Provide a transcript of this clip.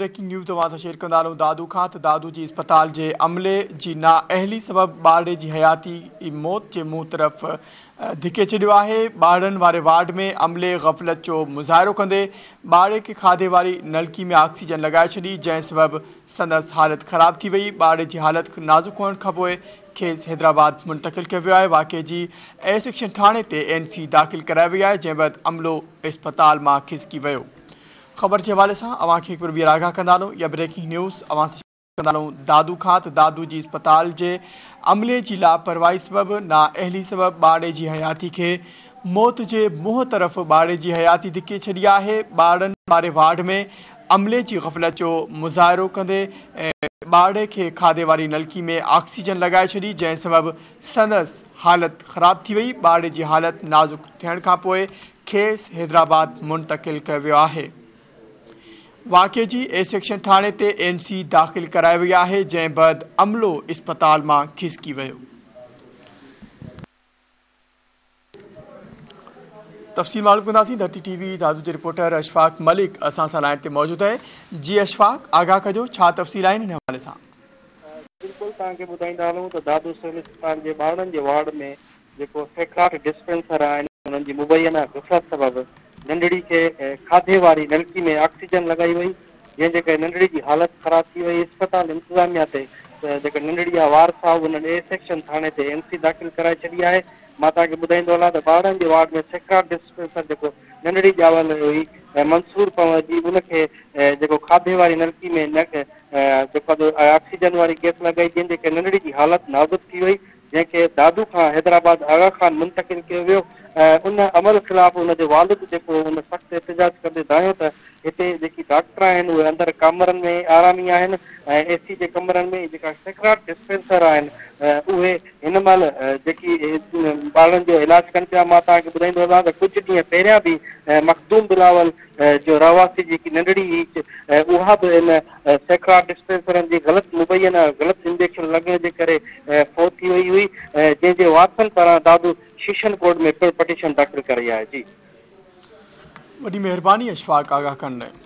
Breaking news اوهان سان share ڪندا هلون دادو کان ته دادو جي اسپتال جي عملي جي نااهلي سبب ٻارڙي جي حياتي موت جي منهن طرف ڌڪي ڇڏيو آهي. ٻارڙن واري وارڊ ۾ عملي غفلت جو مظاهرو ڪندي ٻارڙي کي کاڌي واري نلڪي ۾ آڪسيجن لڳائي ڇڏي، جنهن سبب سندس حالت خراب ٿي وئي. ٻارڙي جي حالت نازڪ هئڻ کانپوء کيس حيدرآباد منتقل ڪيو ويو آهي. واقعي جي اي سيڪشن ٿاڻي تي اين سي داخل ڪرائي وئي آهي، جنهن بعد عملو اسپتال مان کسڪي ويو. خبر جي حوالي سان اوهان کي هڪ ڀيرو ٻيهر آگاهه ڪندا هلون يا بريڪنگ نيوز اوهان سان شيئر ڪندا هلون دادو کان ته دادو جي اسپتال جي عملي جي لاپرواهي سبب نااهلي سبب ٻارڙي جي حياتي کي موت جي منهن طرف ٻارڙي جي حياتي ڌڪي ڇڏي آهي. ٻارڙن واري وارڊ ۾ عملي جي غفلت جو مظاهرو ڪندي ٻارڙي کي کاڌي واري نلڪي ۾ آڪسيجن لڳائي ڇڏي، جنهن سبب سندس حالت خراب ٿي وئي. ٻارڙي جي حالت نازڪ ٿيڻ کانپوء کيس حيدرآباد منتقل ڪيو ويو آهي. واقعي جي اي سيڪشن ٿاڻي تي اين سي داخل ڪرائي وئي آهي، جنهن بعد عملو اسپتال مان کسڪي ويو. تفصيل معلوم ڪنداسين، ڌرتي ٽي وي دادو جي رپورٽر اشفاق ملڪ اسان سان لائين تي موجود آهي. جي اشفاق، آگاهه ڪجو ڇا تفصيل آهن ان حوالي سان. بلڪل توهان کي ٻڌائيندا هلون ته دادو سول اسپتال جي ٻارڙن جي وارڊ ۾ جيڪو سيکڙاٽ ڊسپينسر آهن انهن جي مبينا غفلت سبب ننڍڙي کي کاڌي واري نلڪي ۾ آڪسيجن لڳائي وئي جنهن جي ڪري ننڍڙي جي حالت خراب ٿي وئي اسپتال انتظاميا تي جيڪا ننڍڙي جا وارث آهي انهن اي سيڪشن ٿاڻي تي اين سي داخل ڪرائي ڇڏي آهي مان توهان کي ٻڌائيندو هلان ته ٻارڙن جي وارڊ ۾ سيکڙاٽ ڊسپينسر جيڪو ننڍڙي ڄاول هئي منصور پنهور جي ان کي جيڪو کاڌي واري نلڪي ۾ جيڪو آڪسيجن واري گئس لڳائي جنهن جي ڪري ننڍڙي جي حالت نازڪ ٿي وئي جنهن کي دادو کان حيدرآباد آغا خان منتقل ڪيو ويو ۽ ان عمل خلاف ان جو والد جيڪو ان سخت احتجاج ڪندي دانهيو ته هتي جيڪي ڊاڪٽر آهن اهي اندر ڪمرن ۾ آرامي آهن ۽ اي سي جي ڪمرن ۾ جيڪا سيکڙاٽ ڊسپينسر آهن اهي هن مهل جيڪي ٻارڙن جو علاج ڪن پيا. مان توهان کي ٻڌائيندو هلان ته ڪجهه ڏينهن پهريان به مخدوم بلاول جو رهواسي جيڪي ننڍڙي هئي اها به ان سيکڙاٽ ڊسپينسرن جي غلط مبينا غلط انجيڪشن لڳڻ جي ڪري فوت ٿي وئي هئي جنهن جي وارثن پاران دادو سيشن ڪورٽ ۾ پڻ پٽيشن داخل ڪرائي آهي. جي. وڏي مهرباني اشفاق آگاهه ڪرڻ لاء.